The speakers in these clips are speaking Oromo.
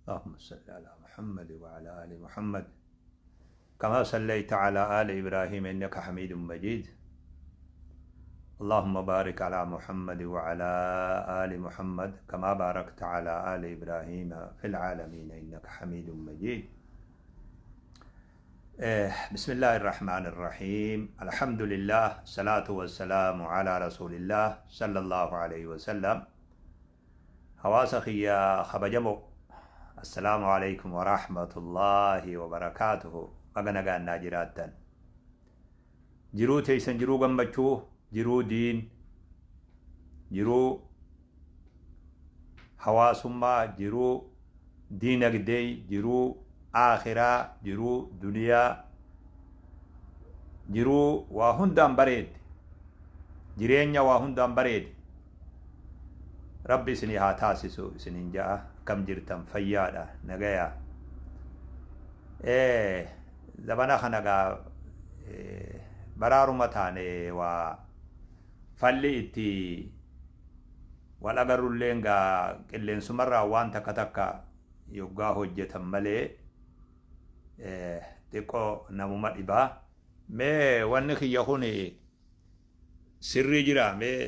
اللهم صل على محمد وعلى آل محمد كما صليت على آل إبراهيم إنك حميد مجيد. اللهم بارك على محمد وعلى آل محمد كما باركت على آل إبراهيم في العالمين إنك حميد مجيد. بسم الله الرحمن الرحيم. الحمد لله، الصلاة والسلام على رسول الله صلى الله عليه وسلم. Hawaasa kiyya kabajamoo, assalaamu alaikum warahmatullaahi wabarakaatuhu. Baga nagaan naa jiraattan. Jiruu teessan jiruu gammachuu, jiruu diin, jiruu hawaasummaa, jiruu diinagdee, jiruu aakhiraa, jiruu duniyaa, jiruu waa hundaan bareedde, jireenya waa hundaan bareede Rabbi isinii haa taasisu isiniin ja'a. Akkam jirtan? Fayyaadha? Nagaya? Zabana kana gaa baraaruma taane, waa falli itti wal agarrulleen gaa qilleensumarraa waan takka takka yoggaa hojjetan malee xiqqoo namuma dhibaa. Mee wanni kiyya kun sirrii jira? Mee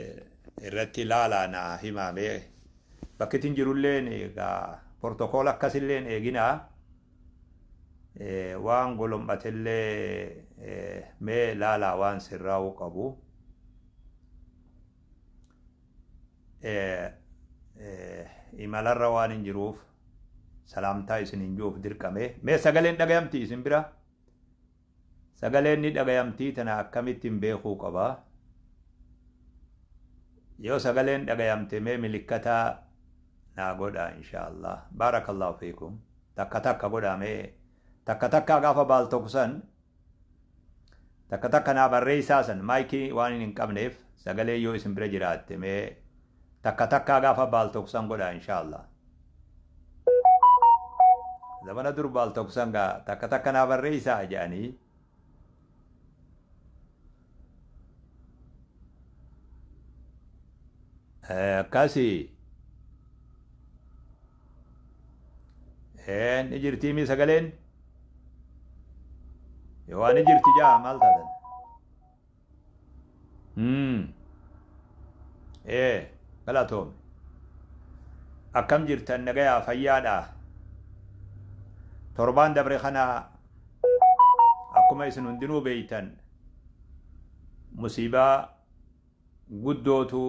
irratti ilaalaa naa himaa. Mee bakkitin jirulleen egaa protocol akkasilleen eeginaa, waan golom'atellee mee laalaa, waan sirraa'uu qabu. Imalarra waan hin jiruuf salaamtaa isin hin jiruuf dirqame. Mee sagaleen dhagayamti isin bira? Sagaleen ni dhagayamtii? Tana akkamittiin beekuu qaba? Yoo sagaleen dhagayamte mee milikkataa naa godhaa, insha Allah. Baarakallahu fiikum. Takka takka godhaa. Mee takka takkaa gaafa baal tokko san takka takka naa barreessaa. San maayikii waan hin qabneef, sagalee yoo isin bira jiraatte mee takka takkaa gaafa baal tokko san godhaa, insha Allah. Zamana dur baal tokko san gaa takka takka naa barreessaa jedhanii. Akkasi ni jirtii mi sagaleen? Yoo waan ni jirti jaa, maal taatan? Galatoome. Akkam jirtan? Nagayaa? Fayyaadha? Torbaan dabre kana akkuma isin hundinuu beeytan musiibaa guddootu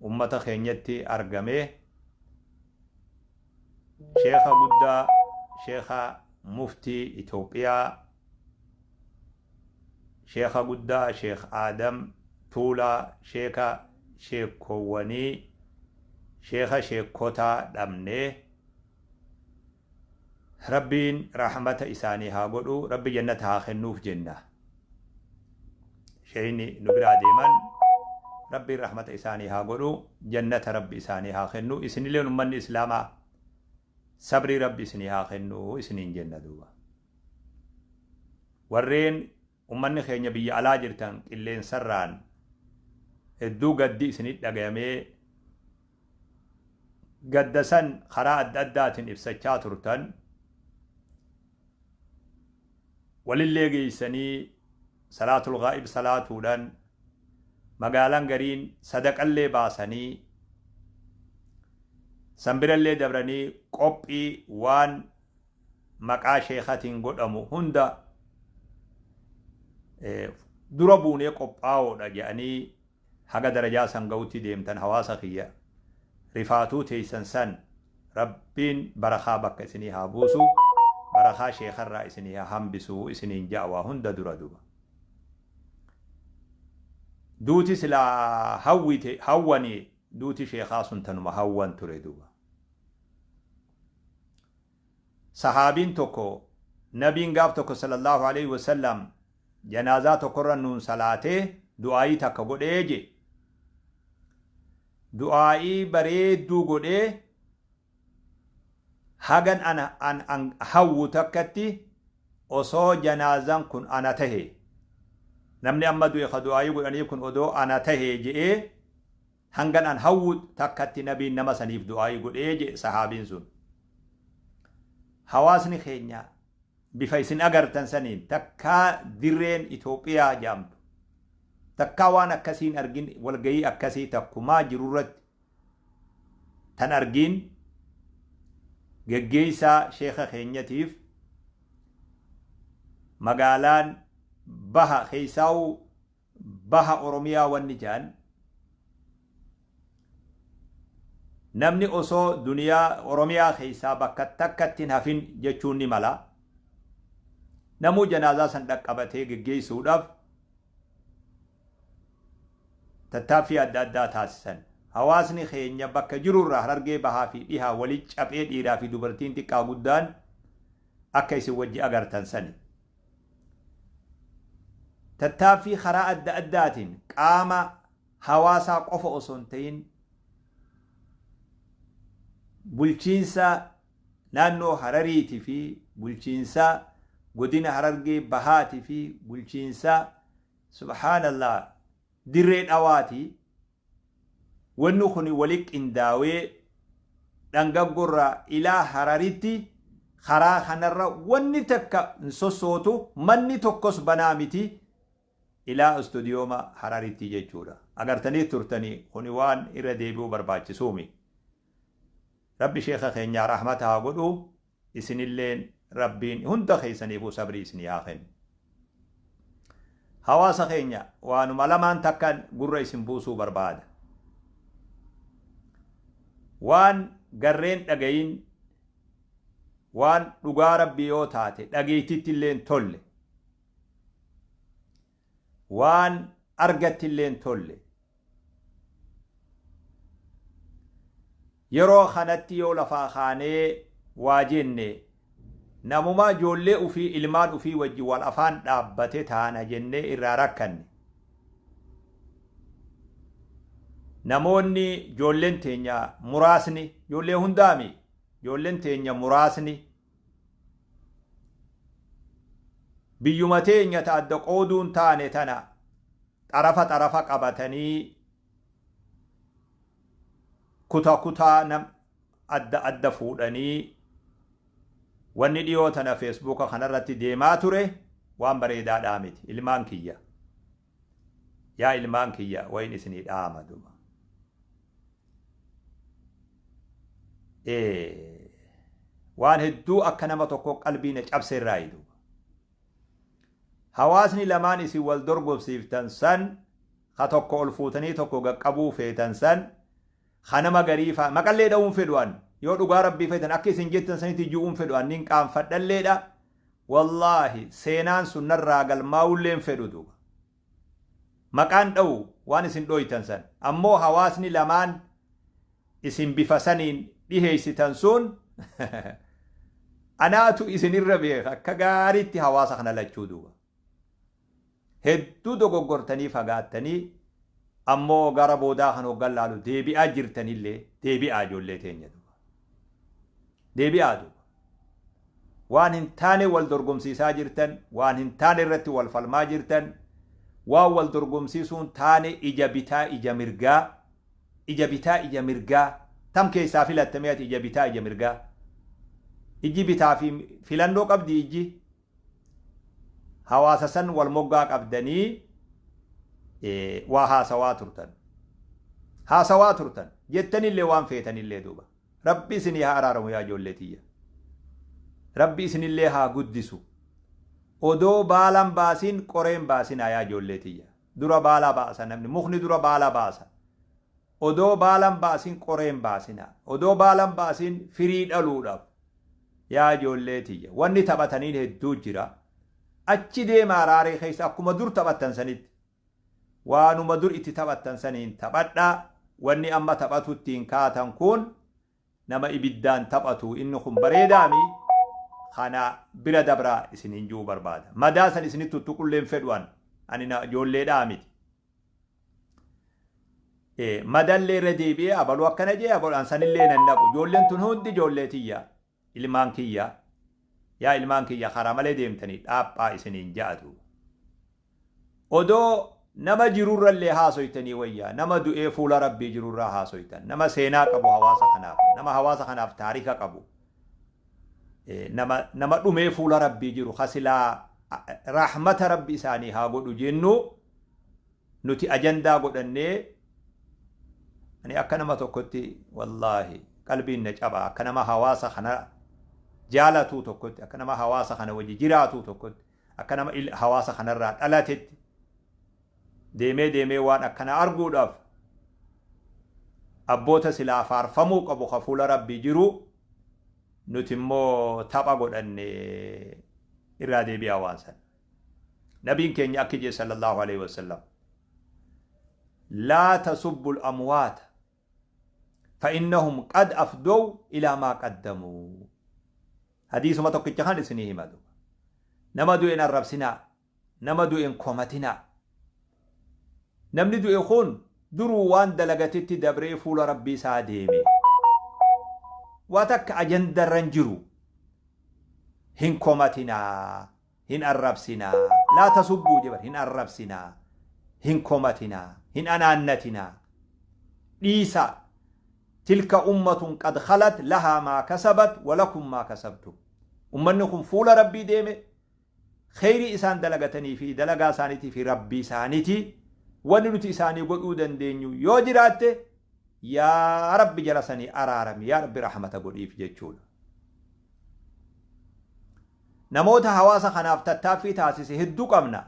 ummata keenyatti argame. Sheeka guddaa, sheeka muftii Itoophiyaa, sheeka guddaa Sheek Aadam Tuulaa, sheeka sheekkoowwanii, sheeka sheekkotaa dhabne. Rabbiin rahmata isaanii haa godhu, Rabbi jannata haa kennuuf jenna. Sheeyni nu biraa deeman, Rabbiin rahmata isaanii haa godhu, jannata Rabbi isaanii haa kennu. Isinilleen ummanni Islaamaa sabrii Rabbi isinii haa kennu isiniin jenna duuba. Warreen ummanni keenya biyya alaa jirtan, qilleensarraan hedduu gaddi isinit dhagayamee, gadda san karaa adda addaatiin ibsachaa turtan, walillee geessanii salaatul ghaa'ib salaatuudhaan, magaalaan gariin sadaqallee baasanii, san birallee dabranii qophii waan maqaa sheekatiin godhamu hunda dura buunee qophaa'oodha jedhanii haga darajaa san ga'utti deemtan, hawaasa kiyya, rifaatuu teessan san Rabbiin barakaa bakka isinii haa buusu, barakaa sheekarraa isinii haa hambisu isiniin ja'a. Waa hunda dura duba, duuti silaa hawwite hawwani, duuti sheekaa sun tanuma hawwan ture duba. Sahaabiin tokko, nabiin gaaf tokko sallallahu alaihi wasallam janaazaa tokkorra nuun salaatee du'aayii takka godhee je. Du'aayii bareedduu godhee, hagan ana an an hawwu takkatti osoo janaazaan kun ana tahe, namni amma du'e ka du'aayii godhanii kun odoo ana tahe je'ee, hangan an hawwu takkatti nabiin nama saniif du'aayii godhee je sahaabiin sun. Hawaasni keenya bifa isin agartan saniin takkaa dirreen Itoophiyaa jaamtu takkaa waan akkasiin argin, walgayii akkasii takkumaa jirurratti tan argin geggeessaa sheeka keenyatiif magaalaan baha keessaa'u baha Oromiyaa wanni jaan namni osoo duniyaa Oromiyaa keessaa bakka takkatti hin hafin jechuun ni mala. Namuu janaazaa san dhaqqabatee geggeessuudhaaf tattaaffii adda addaa taasisan. Hawaasni keenya bakka jirurraa Harargee bahaa fi dhihaa wali caphee dhiiraa fi dubartiin xiqqaa guddaan akka isin wajji agartan sani. Tattaaffii karaa adda addaatiin qaama hawaasaa qofa osoo hin ta'in bulchiinsa naannoo Harariitii fi bulchiinsa godina Harargee Bahaatii fi bulchiinsa subhaanallah Dirree Dhawaati. Wanni kun wali qindaawee dhangaggorraa ilaa Hararitti karaa kanarra wanni takka hin sossootu, manni tokkos banaa miti ilaa istuudiyooma Hararitti jechuudha. Agartanii turtanii, kuni waan irra deebi'uu barbaachisuumi. Rabbi sheeka keenyaa rahmata haa godhu, isinilleen Rabbiin hunda keessaniifuu sabrii isinii haa kennu. Hawaasa keenya, waanuma lamaan takkan gurra isin buusuu barbaada. Waan garreen dhagayin, waan dhugaa Rabbii yoo taate dhageettitti illee hin tolle, waan argatti illee hin tolle. Yeroo kanatti yoo lafaa kaanee waa jenne, namuma ijoollee ufii ilmaan ufii wajji wal afaan dhaabbate taana jennee irraa rakkanne. Namoonni ijoolleen teenya muraasni, ijoollee hundaami, ijoolleen teenya muraasni biyyuma teenya ta adda qooduun taane tana xarafa xarafa qabatanii kuta kutaa nam adda adda fuudhanii wanni dhiyoo tana Feesbuuka kanarratti deemaa ture waan bareedaadhaa miti. Ilmaan kiyya, yaa ilmaan kiyya, wayin isinii dhaama duba. Waan hedduu akka nama tokko qalbii na cabse irraa duuba. Hawaasni lamaan isin wal dorgomsiiftan san, ka tokko ol fuutanii tokko gaqqabuu feetan san, ka nama garii faa maqallee dha'uun fedhu an. Yoo dhugaa Rabbii feetan, akka isin jettan sanitti ju'uun fedhu an, nin qaanfadhalleedha. Wallaahi, seenaan sun narraa galmaa'ullee hin fedhu duuba. Maqaan dha'u waan isin dhooytan san. Ammoo hawaasni lamaan isin bifa saniin dhiheessitan sun, anaatu isinirra beeka akka gaariitti hawaasa kana lachuu duuba. Hedduu dogoggortanii fagaattanii, ammoo gara boodaa kan hoggan laalu deebi'aa jirtanillee, deebi'aa ijoollee teenya duuba. Deebi'aa duuba. Waan hin taane wal dorgomsiisaa jirtan, waan hin taane irratti wal falmaa jirtan, waan wal dorgomsiisuun taane ija bitaa ija mirgaa, ija bitaa ija mirgaa, tam keessaa filattamee ati ija bitaa ija mirgaa? Ijji bitaa fi filannoo qabdi ijji. Hawaasa san wal moggaa qabdanii waa haasawaa turtan. Haasawaa turtan. Jettanillee waan feetanillee duuba. Rabbi isinii haa araaramu yaa ijoollee tiyya. Rabbi isinillee haa guddisu. Odoo baalan baasin qoreen baasinaa yaa ijoollee tiyya. Dura baala baasa namni. Mukni dura baala baasa. Odoo baalan baasin qoreen baasinaa. Odoo baalan baasin firii dhaluudhaaf. Yaa ijoollee tiyya. Wanni taphataniin hedduu jira. Achi deemaa raaree keessa akkuma dur taphattan sanitti. Waanuma dur itti taphattan saniin taphadhaa. Wanni amma taphatu ittiin kaatan kun nama ibiddaan taphatu, inni kun bareedaami, kana bira dabraa isiniin ji'uu barbaada. Madaa san isinitti tuttuqullee hin fedhu an. Ani na ijoolleedhaa miti. Madallee irra deebi'ee abaluu akkana jee abaluu an sanillee nan naqu. Ijoolleen tun hundi ijoollee tiyya. Ilmaan kiyya. Yaa ilmaan kiyya, karaa malee deemtanii dhaaphaa isiniin ja'atu. Odoo nama jirurrallee haasoytanii wayyaa, nama du'ee fuula Rabbii jirurraa haasoytan, nama seenaa qabu hawaasa kanaaf, nama hawaasa kanaaf taarika qabu. Nama nama dhumee fuula Rabbii jiru ka silaa rahmata Rabbi isaanii haa godhu jennu nuti ajandaa godhannee. Ani akka nama tokkotti, wallaahi, qalbiin na caba. Akka nama hawaasa kana jaalatuu tokkotti, akka nama hawaasa kana wajji jiraatuu tokkotti, akka nama hawaasa kanarraa dhalatetti, deemee deemee waan akkana arguudhaaf, abboota silaa faarfamuu qabu ka fuula Rabbii jiru nuti immoo tapha godhanne. Irraa deebi'aa waan san. Nabiin keenya akki jee, sallallahu alaihi wasallam: "Laa tasubbu al-amwaata fa innahum qad afdow ilaa maa qaddamuu." Hadiisuma tokkicha kan isinii hima duba. Nama du'een arrabsinaa, nama du'een komatinaa. Namni du'e kun duruu waan dalagatetti dabree fuula Rabbii isaa deeme. Waa takka ajandarra hin jiru. Hin komatinaa, hin arrabsinaa. Laa tasubbuu jebar, hin arrabsinaa, hin komatinaa, hin anaannatinaa. Dhiisaa. Tilka ummatun qad khalat, lahaa maa kasabat walakum maa kasabtum. Ummanni kun fuula Rabbii deeme, kheyrii isaan dalagatanii fi dalagaa isaaniitii fi Rabbii isaaniiti. Wanni nuti isaanii godhuu dandeenyu yoo jiraatte, yaa Rabbi jara sanii araarami, yaa Rabbi rahmata godhiif jechuudha. Namoota hawaasa kanaaf tattaaffii taasise hedduu qabna.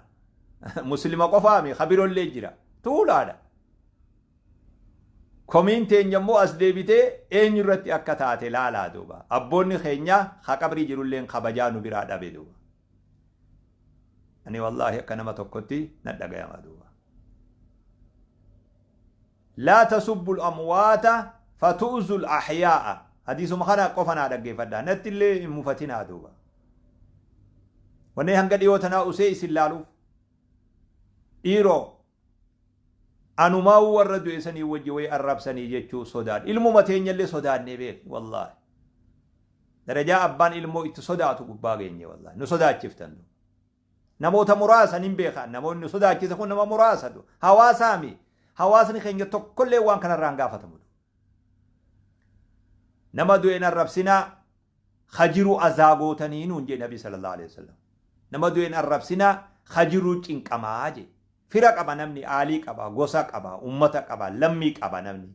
Muslima qofaami, kabirollee jira. Tuulaadha. Komiin teenya immoo as deebitee eenyu irratti akka taate laalaa duuba. Abboonni keenya ha qabrii jirulleen kabajaa nu biraa dhabe duuba. Ani wallaahi akka nama tokkotti na dhagayama duuba. "Laa tasubbu al-amwaata fatu'zu al-ahyaa'a." Hadiisuma kana qofa naa dhaggeeffadhaa. Natti illee hin mufatinaa duuba. Wanni hanga dhiyoo tanaa usee isin laaluuf. Dhiiroo, anumaa warra du'e sanii wajji wayi arrabsanii jechuu sodaadha. Ilmuma teenyallee sodaannee beek, wallaahi. Darajaa abbaan ilmoo itti sodaatu gubbaa geenye, wallaahi. Nu sodaachiftan. Namoota muraasa nin beekan, namoonni nu sodaachise kun nama muraasa. Hawaasaami. Hawaasni keenya tokkollee waan kanarraa hin gaafatamu. Nama du'een arrabsinaa, hajiru azaa gootanii nuun jee Nabi sallallahu alaihi wasallam. Nama du'een arrabsinaa, hajiruu cinqamaa jee. Fira qaba namni, aalii qaba, gosa qaba, ummata qaba, lammii qaba namni.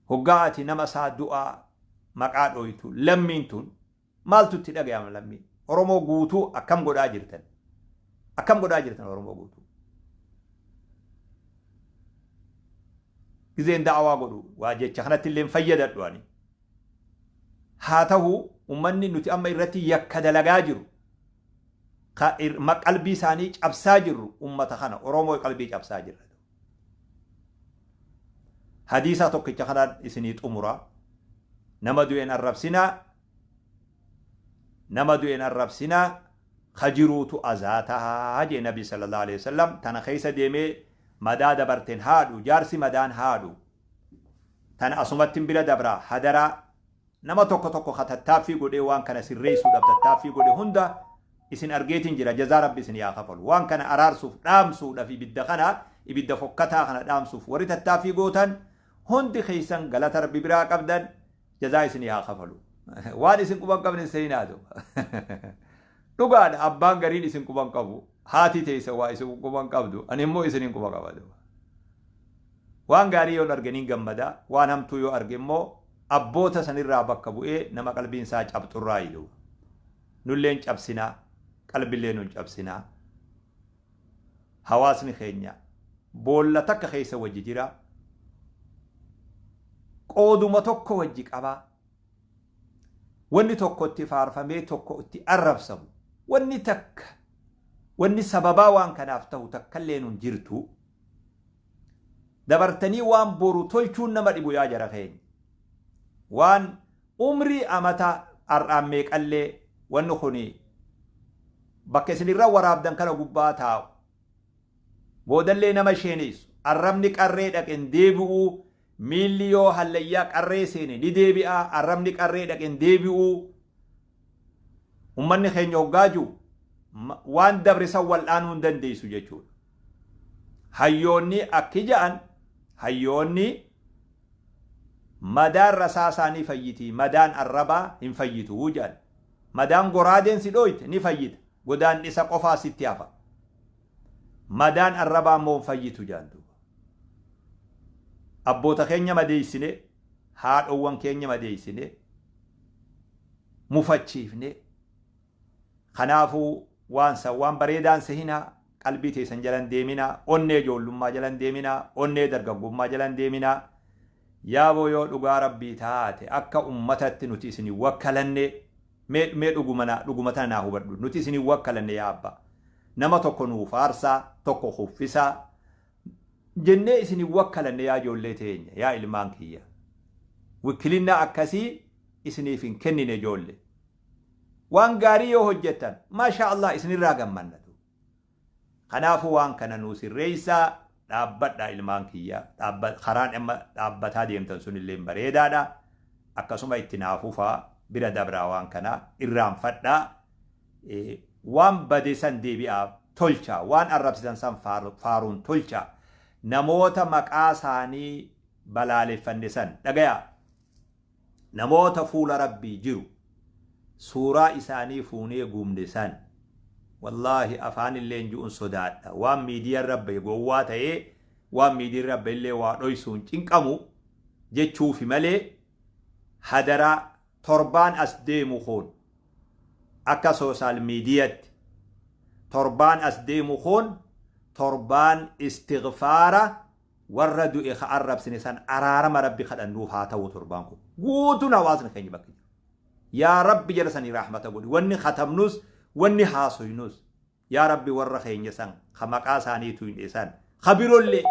Hoggaa ati nama isaa du'aa maqaa dhooytu, lammiin tun maaltu itti dhagayama lammii? Oromoo guutuu akkam godhaa jirtan? Akkam godhaa jirtan Oromoo guutuu? Gizeen da'awaa godhu waa jecha kanatti illee fayyadadhu ani. Haa ta'u, ummanni nuti amma irratti yakka dalagaa jiru, qalbii isaanii cabsaa jirru, ummata kana Oromoo qalbii cabsaa jirra. Hadiisa tokkicha kanaan isinii xumura. Nama du'een arrabsinaa. Nama du'een arrabsinaa, kajiruutu azaa tahaa jee Nabi sallallahu alaihi wasallam. Tana keessa deemee madaa dabarteen haadhu, jaarsi madaan haadhu. Tana asumattin bira dabraa. Hadaraa, nama tokko tokko ka tattaaffii godhee waan kana sirreessuudhaaf tattaaffii godhe hunda isin argeetiin jira. Jazaa Rabbi isin yaa kafalu. Waan kana araarsuuf, dhaamsuudhaaf, ibidda kana, ibidda fokkataa kana dhaamsuuf warri tattaaffii gootan hundi keessan galata Rabbi biraa qabdan, jazaa isin haa kafalu. Waan isin quban qabne seenaatu dhugaadha. Abbaan gariin isin quban qabu, haati teessa waa isin quban qabdu, ani immoo isin hin quba qabadu. Waan gaarii yoo arge nin gammada, waan hamtuu yoo arge immoo abboota sanirraa bakka bu'ee nama qalbiin isaa cabxurraa idu. Nulleen cabsinaa, qalbillee nun cabsinaa. Hawaasni keenya boolla takka keessa wajji jira, qooduma tokko wajji qabaa. Wanni tokko itti faarfamee tokko itti arrabsamu, wanni takka, wanni sababaa waan kanaaf ta'u takkallee nun jirtu. Dabartanii waan boru tolchuun nama dhibu, yaa jara keenya. Waan umrii amata har'aan meeqallee wanni kuni bakka isin irra waraabdan kana gubbaa taa'u boodallee nama sheenessu. Arrabni qarree dhaqen deebi'uu, miilli yoo hallayyaa qarree seene ni deebi'a. Arrabni qarree dhaqen deebi'uu. Ummanni keenya hoggaa jiru waan dabre san wal'aanuu hin dandeessu jechuudha. Hayyoonni akki ja'an, hayyoonni, madaan rasaasaa ni fayyiti, madaan arrabaa hin fayyitu jedhan. Madaan goraadeen si dhooyte ni fayyita. Godaannisa qofaa sitti hafa. Madaan arrabaa immoo hin fayyitu jaan duuba. Abboota keenya madeeysine, haadhowwan keenya madeeysine, mufachiifne. Kanaafuu waan san waan bareedaan sehinaa, qalbii teessan jalan deeminaa, onnee ijoollummaa jalan deeminaa, onnee dargaggummaa jalan deeminaa. Yaaboo yoo dhugaa Rabbii taate akka ummatatti nuti isin hin wakkalanne. Mee dhuguma na dhuguma tana naa hubadhu. Nuti isin hin wakkalanne yaa abbaa. Nama tokko nuu faarsaa, tokko kuffisaa jennee isin hin wakkalanne yaa ijoollee teenya, yaa ilmaan kiyya. Wikkilinnaa akkasii isiniif hin kennine ijoolle. Waan gaarii yoo hojjettan, maashaa Allah isinirraa gammanna. Kanaafuu waan kana nuu sirreessaa dhaabbadhaa ilmaan kiyya. Karaan amma dhaabbataa deemtan sunillee bareedaadha. Akkasuma itti naa fufaa, bira dabraa, waan kana irraanfadhaa. Waan bade san deebi'aa tolchaa. Waan arrabsitan san faaruun tolchaa. Namoota maqaa isaanii balaaleffanne san dhagayaa. Namoota fuula Rabbii jiru suuraa isaanii fuunee gubne san, wallaahi afaan illeen ju'un sodaadha. Waan miidiyaan rabbe gowwaa ta'ee waan miidiyaan rabbe illee waa dhoysuun cinqamu jechuufi malee, hadaraa torbaan as deemu kun akka social miidiyatti torbaan as deemu kun torbaan istighfaara warra du'e ka arrabsine san araarama Rabbi kadhannuuf haa ta'u torbaan kun. Guutuun hawaasni keenya bakki jiru. Yaa Rabbi jala sanii rahmata godhi. Wanni katabnus, wanni haasoynus. Yaa Rabbi warra keenya san ka maqaa isaanii tuyne san ka birollee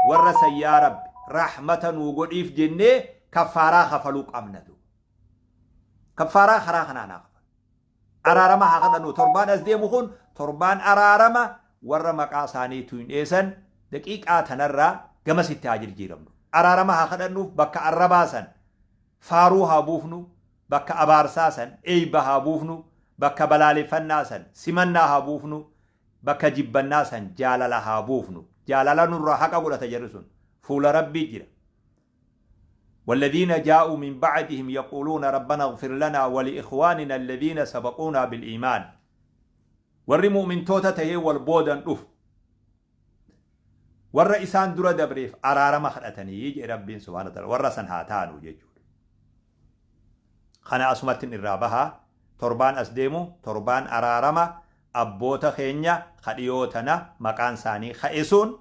warra san yaa Rabbi rahmata nuu godhiif jennee kaffaaraa kafaluu qabna. Kaffaaraa karaa kanaan haa kafalu. Araarama haa kadhannu. Torbaan as deemu kun torbaan araarama warra maqaa isaanii tuyneesan daqiiqaa tanarraa gamasitti haa jirjiiramnu. Araarama haa kadhannuuf, bakka arrabaa san faaruu haa buufnu, bakka abaarsaa san eeyba haa buufnu, bakka balaaleffannaa san simannaa haa buufnu, bakka jibbannaa san jaalala haa buufnu. Jaalala nurraa haqa godhata jarri sun. Fuula Rabbii jira. والذين جاءوا من بعدهم يقولون ربنا اغفر لنا ولإخواننا الذين سبقونا بالإيمان. Warri mu'mintoota tahee wal boodan dhufu warra isaan dura dabreef araarama kadhatanii jedhe Rabbiin subhaana ta'ala. Warra san haa taanu jechuudha. Kana asumatti irraa bahaa. Torbaan as deemu torbaan araarama abboota keenya kadhiyoo tana maqaan isaanii ka'e sun,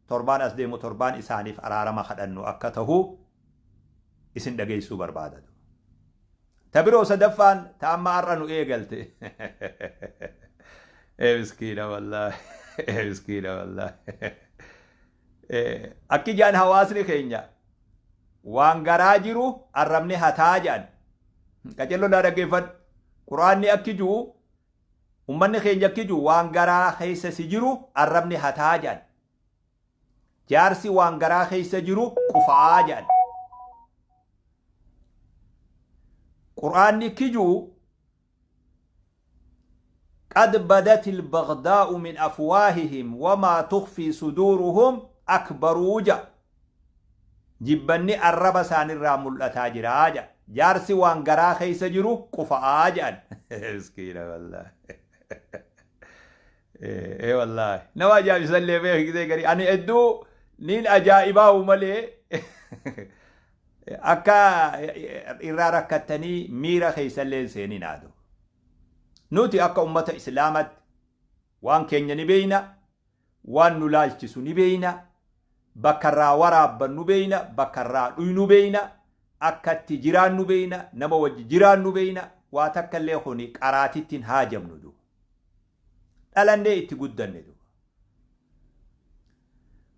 torbaan as deemu torbaan isaaniif araarama kadhannu akka tahu isin dhageessuu barbaadatu. Ta biroo sadaffaan ta amma har'a nu eegalte. Ee miskiina wallaahi. Ee miskiina wallaahi. Akki jaan hawaasni keenya waan garaa jiru arrabni hataa jedhan. Qacello naa dhaggeeffadhu. Quraanni akki jiru, ummanni keenya akki jiru, waan garaa keessa si jiru arrabni hataa jedhan. Jaarsi waan garaa keessa jiru qufa'aa jedhan. Quraanni akki jiru قد بدت البغضاء من أفواههم وما تخفي صدورهم أكبر ja. Jibbanni arraba isaanirraa mul'ataa jira ja. Jaarsi waan garaa keessa jiru qufa'aa jedhan. Miskiina wallaahi. Ee wallaahi. Nama ajaa'ibisallee beeksisee garii. Ani hedduu niin ajaa'ibaawu malee akka irraa rakkattanii miira keessallee hin seenin haadhu. Nuti akka ummata Islaamatti waan keenya ni beeyna, waan nu laalchisu ni beeyna, bakka irraa waraabbannu beeyna, bakka irraa dhuynu beeyna, akka itti jiraannu beeyna, nama wajji jiraannu beeyna, waa takka illee kuni qaraatitti hin haajamnu duuba. Dhalannee itti guddanne duuba.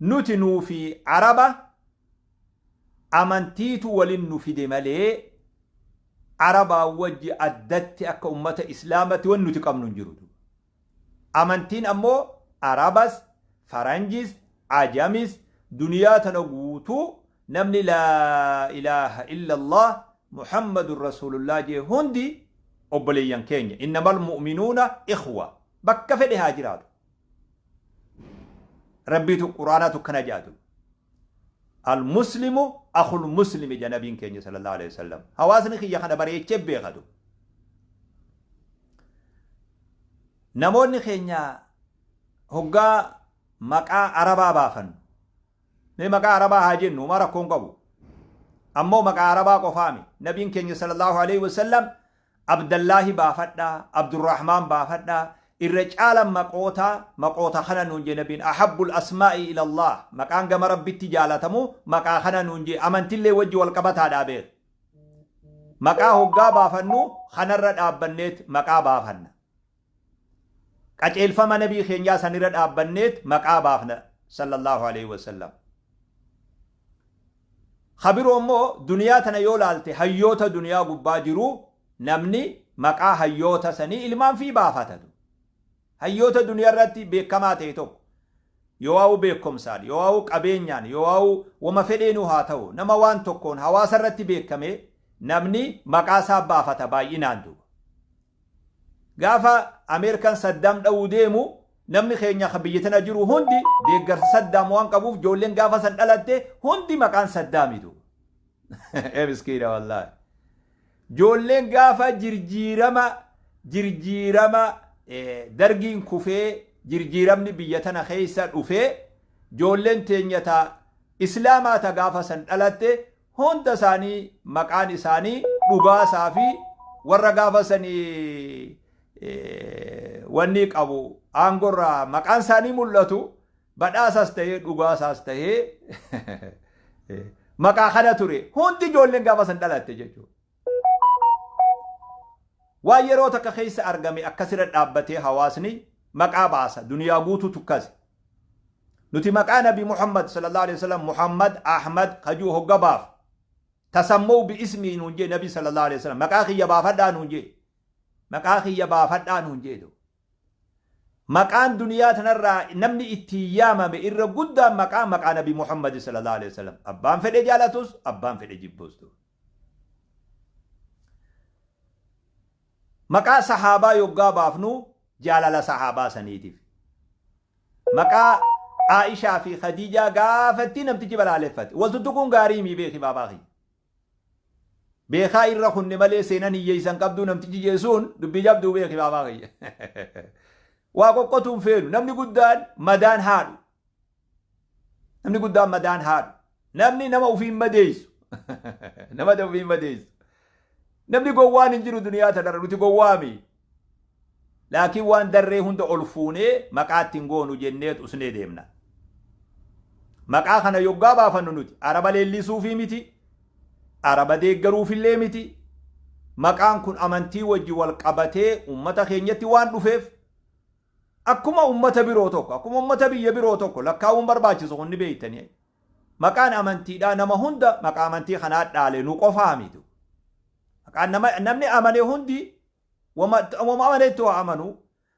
Nuti nuu fi Araba amantiitu walin nu fide malee Arabaa wajji addatti akka ummata Islaamatti wanni nuti qabnu hin jiru. Amantiin ammoo Arabas, Faranjis, Ajamis, duniyaa tana guutuu namni laa ilaaha illallah Muhammadun Rasuulullah jee hundi obboleeyyan keenya. Innamal mu'minuuna ikhwa. Bakka fedhe haa jiraatu. Rabbiitu Quraanaatu akkana jedhatu. Al-muslimu akhul muslimi jedha nabiin keenya sallallahu alaihi wasallam. Hawaasni kiyya kana bareechee beekatu. Namoonni keenya hoggaa maqaa Arabaa baafannu, mee maqaa Arabaa haa jennu, homaa rakkoon qabu. Ammoo maqaa Arabaa qofaami. Nabiin keenya sallallahu alaihi wasallam Abdallaahi baafadhaa, Abdurrahmaan baafadhaa, irra caalan maqoota maqoota kana nuun jee nabiin ahabbul asmaa'i ila Allah, maqaan gama Rabbitti jaalatamu maqaa kana nuun jee, amantillee wajji wal qabataadhaa beek. Maqaa hoggaa baafannu kanarra dhaabbanneet maqaa baafanna. Qaceelfama nabii keenyaa sanirra dhaabbanneet maqaa baafna sallallahu alaihi wasallam. Kabiroo immoo duniyaa tana yoo laalte hayyoota duniyaa gubbaa jiru namni maqaa hayyoota sanii ilmaan fi baafatatu. Hayyoota duniyaa irratti beekamaa ta'e tokko yoo waa'u beekumsaan, yoo waa'u qabeenyaan, yoo waa'u wama fedheenuu haa ta'u, nama waan tokkoon hawaasa irratti beekame namni maqaa isaa baafata baay'inaan duuba. Gaafa Ameerikaan Saddaam dha'uu deemu namni keenya kan biyya tana jiru hundi deeggarsa Saddaam waan qabuuf ijoolleen gaafa san dhalatte hundi maqaan Saddaami duuba. Ee miskiina wallaahi. Ijoolleen gaafa jirjiirama dargiin kufee jirjiiramni biyya tana keessa dhufee ijoolleen teenya ta Islaamaa ta gaafa san dhalatte hunda isaanii maqaan isaanii dhugaasaa fi warra gaafa sanii wanni qabu aangorraa maqaan isaanii mul'atu badhaasas ta'ee dhugaasaas ta'ee maqaa kana ture hundi ijoolleen gaafa san dhalatte jechuudha. Waan yeroo takka keessa argame akkasirra dhaabbatee hawaasni maqaa baasa duniyaa guutuu tukkase. Nuti maqaa Nabi Muhammad sallallahu alaihi wasallam Muhammad Ahmad kajuu hogga baaf tasammuu bi ismii nuun jee Nabi sallallahu alaihi wasallam maqaa kiyya baafadhaa nuun jee, maqaa kiyya baafadhaa nuun jee. Maqaan duniyaa tanarraa namni ittiin yaamame irra guddaan maqaa Nabi Muhammad sallallahu alaihi wasallam, abbaan fedhe jaalatus abbaan fedhe jibbus. Maqaa sahaabaa yoggaa baafnu jaalala sahaabaa saniitiif. Maqaa Aishaa fi Khadiijaa gaafatti namtichi balaaleffate. Wal tuttuquun gaarii mii beeki baabaa kiyya. Beekaa irra kunne malee seenan hiyyeessan qabduu namtichi jeesuun dubbii jabduu beeki baabaa kiyya. Waa qoqqotuun feenu namni guddaan madaan haadhu. Namni guddaan madaan haadhu. Namni nama ofiin madeessu. Nama ofiin madeessu. Namni gowwaan hin jiru duniyaa tanarra, nuti gowwaami. Laakiin waan darree hunda ol fuunee maqaa ittiin goonu jenneet usnee deemna. Maqaa kana yoggaa baafannu nuti Araba leellisuufii miti, Araba deeggaruufillee miti. Maqaan kun amantii wajji wal qabatee uummata keenyatti waan dhufeef akkuma uummata biroo tokko, akkuma uummata biyya biroo tokko lakkaa'uun barbaachisu kun ni beektanii. Maqaan amantiidhaa nama hunda maqaa amantii kanaa dhaale, nu qofaa miti. Maqaan namni amane hundi wama amanetti waa amanu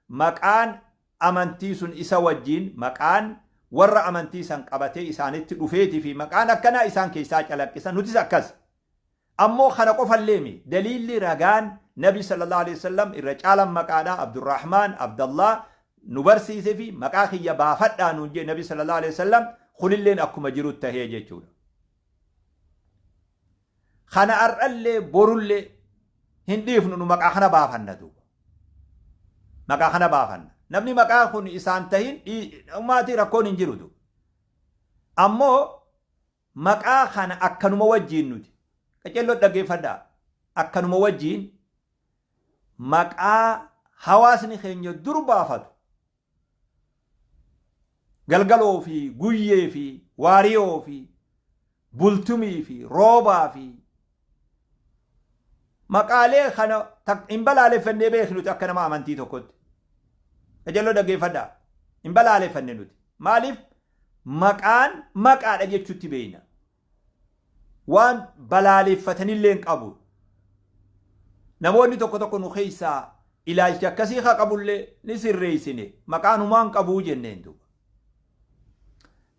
maqaan amantii sun isa wajjin maqaan warra amantii san qabatee isaanitti dhufeetii fi maqaan akkanaa isaan keessaa calaqqisan, nutis akkas. Ammoo kana qofallee mi daliilli ragaan Nabi sallallahu alaihi wasallam irra caalan maqaadha Abdurrahmaan Abdallah nu barsiise fi maqaa kiyya baafadhaa nuun jee Nabi sallallahu alaihi wasallam kunilleen akkuma jiru tahee jechuudha. Kana har'allee borullee hin dhiifnu, nu maqaa kana baafanna duuba. Maqaa kana baafanna. Namni maqaa kun isaan tahin maatii rakkoon hin jiru duuba. Ammoo maqaa kana akkanuma wajjiin nuti qaceelloo dhaggeeffadhaa, akkanuma wajjiin maqaa hawaasni keenya dur baafatu galgaloo fi guyyee fi waariyoo fi bultumii fi roobaa fi maqaalee kana hin balaaleffannee beeknu nuti akka nama amantii tokkotti. Qaceelloo dhaggeeffadhaa, hin balaaleffanne nuti. Maaliif? Maqaan maqaadha jechuutti beekna. Waan balaaleffatanillee hin qabu. Namoonni tokko tokko nu keessaa ilaalcha akkasii haa qabullee ni sirreessine, maqaan humaa hin qabuu jenneen duuba.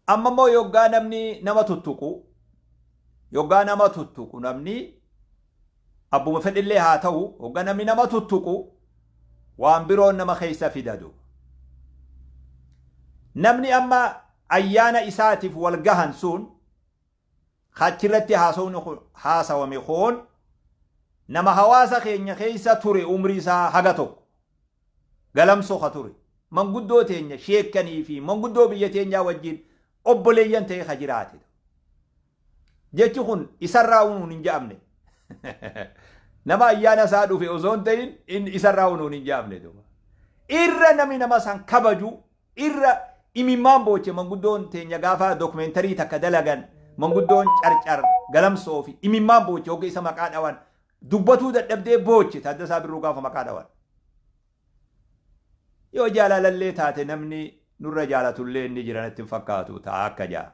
Amma immoo yoggaa namni nama tuttuqu, yoggaa nama tuttuqu, namni abbuma fedhillee haa ta'u, yoggaa namni nama tuttuqu waan biroon nama keessa fida duuba. Namni amma ayyaana isaatiif wal gahan sun achirratti haasawni haasawame kun nama hawaasa keenya keessa ture umrii isaa haga tokko. Galamsoo ka ture. Manguddoo teenya sheekkanii fi manguddoo biyya teenyaa wajjin obboleeyyan ta'ee ka jiraate. Jechi kun isarraa unuun hin ja'amne. Nama ayyaana isaa dhufe osoo hin ta'in inni isarraa unuun hin ja'amne. Irra namni nama san kabaju irra imimmaan booche manguddoon teenya gaafa dokumentarii takka dalagan manguddoon Carcar Galamsoo fi imimmaan booche hogga isa maqaa dhawan dubbatuu dadhabdee booche Taaddasaa Birruu gaafa maqaa dhawan. Yoo jaalalallee taate namni nurra jaalatullee inni jira natti hin fakkaatu ta'a akka ja'a.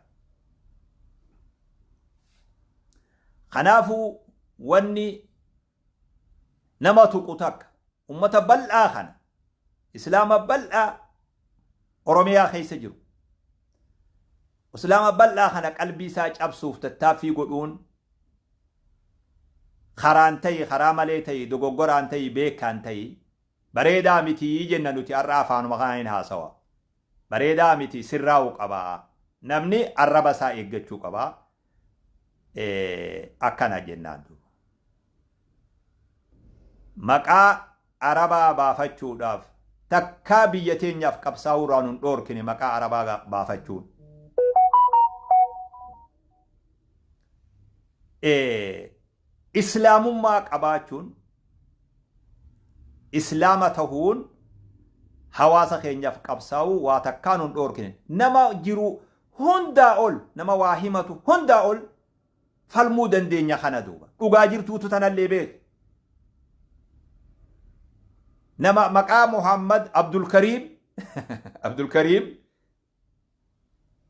Kanaafuu wanni nama tuqu takka ummata bal'aa kana Islaama bal'aa Oromiyaa keessa jiru Islaama bal'aa kana qalbii isaa cabsuuf tattaaffii godhuun karaan ta'i karaa malee ta'i dogoggoraan ta'i beekaan ta'i bareedaa miti jenna nuti har'a afaanuma kanaan hin haasawa. Bareedaa miti sirraa'u qaba. Namni arraba isaa eeggachuu qaba. Akkana jennaan duuba. Maqaa Arabaa baafachuudhaaf takkaa biyya teenyaaf qabsaa'uu irraa nun dhoorkine maqaa Arabaa baafachuun. Islaamummaa qabaachuun Islaama tahuun hawaasa keenyaaf qabsaa'uu waa takkaa nun dhoorkine. Nama jiru hundaa ol nama waa himatu hundaa ol falmuu dandeenya kana duuba. Dhugaa jirtuutu tanallee beeku. Nama maqaa Muhammad Abdulkariim Abdulkariim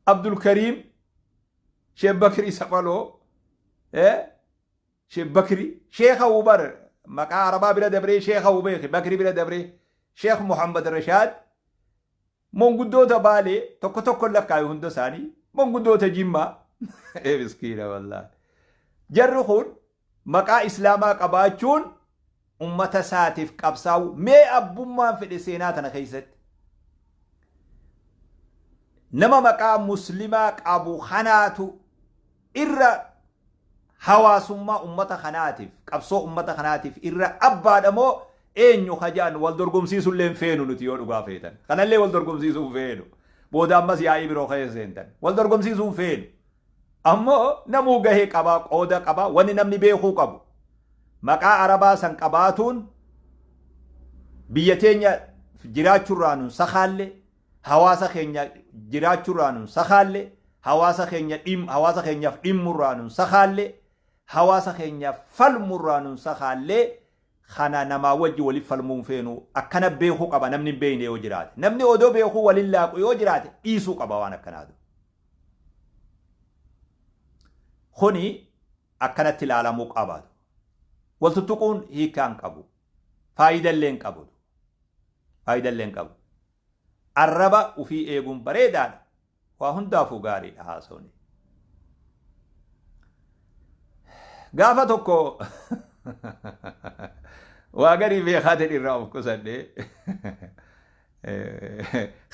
Abdulkariim Sheekh Bakrii Saphaloo Sheekh Bakrii Sheekha Ubar maqaa Arabaa bira dabree Sheekha Ubeeki Bakrii bira dabree Sheekh Muhammad Rashaad monguddoota Baalee tokko tokko lakkaayu hunda isaanii monguddoota Jimmaa ee miskiina wallaahi jarri kun maqaa Islaamaa qabaachuun ummata isaatiif qabsaa'uu mee abbummaan fedhe seenaa tana keessatti nama maqaa muslimaa qabu kanaatu irra hawaasummaa ummata kanaatiif qabsoo ummata kanaatiif irra abbaadha moo eenyu kajaan wal dorgomsiisullee hin feenu nuti yoo dhugaa feetan kanallee wal dorgomsiisuu hin feenu booda ammas yaa'ii biroo keessa seentan wal dorgomsiisuu hin feenu ammoo namuu gahee qabaa qooda qabaa wanni namni beekuu qabu maqaa Arabaa san qabaatuun biyya teenya jiraachuurraa nun sakaalle hawaasa keenya jiraachuurraa nun sakaalle hawaasa keenya dhim hawaasa keenyaaf dhimmurraa nun sakaalle hawaasa keenyaaf falmurraa nun sakaalle kana namaa wajji waliif falmuun feenu akkana beekuu qaba namni hin beekne yoo jiraate namni odoo beekuu walin laaqu yoo jiraate dhiisuu qaba waan akkanaatu kuni akkanatti ilaalamuu qaba. Wal tuttuquun hiikkaa hin qabu. Faayidallee hin qabu. Faayidallee hin qabu. Arraba ufii eeguun bareedaadha. Waa hundaafuu gaariidha haasawni. Gaafa tokko waa garii beekaatiin irraa of qusadhe.